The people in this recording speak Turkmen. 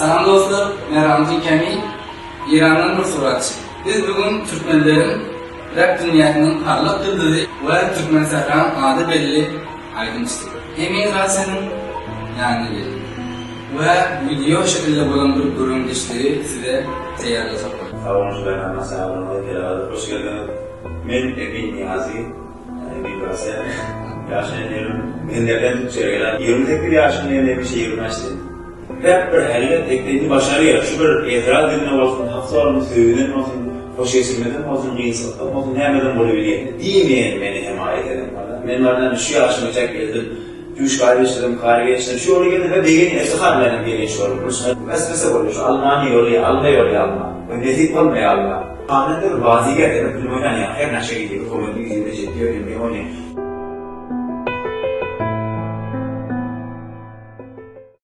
Salam dostlar, men Ramzi Kemi, Irandan bir suratçy. Biz bu gün türkmenleriň rap dünýäsiniň parlak ýyldyzy we Türkmensähraň ady belli aýdymçysy Emin Raseniň ýanyna geldik we wideo şekilde bolan bir gürrüňdeşligi size teýýarlajak bolduk. Sag boluň şu barnama çagyranyňyza Telewada hoş geldiňiz. Men Emin Niýazi. Emin Rasen. Ýaşaýan ýerim Menlerden Türkçä gelen. 28 ýaşymda ýene hemişe 25 diýdim. Rap bir hället eklenji başarýar. Şu bir etiraz dilinde bolsun, hak sorama söýgüden bolsun, hoş geçirmeden bolsun, gynçylykdan bolsun, nämeden bolubilýär. Diýmeýän meni hemaýat eden bana. Men barada şu ýaşyma çak geldim. Düş gar geçirdim, kar geçirdim. Şu ýola geldim we begenýän, iftihar bilenem gelýän şu ýola. Weswese bolýar. Şu almany ýoly, alma ýoly alma. We nesip bolmaýar alma. Hanendir baziger, ýa-da film oýnan ýa her näçe gidýär, komedi ýüzüne jetýär, ýa-da oýnaýar.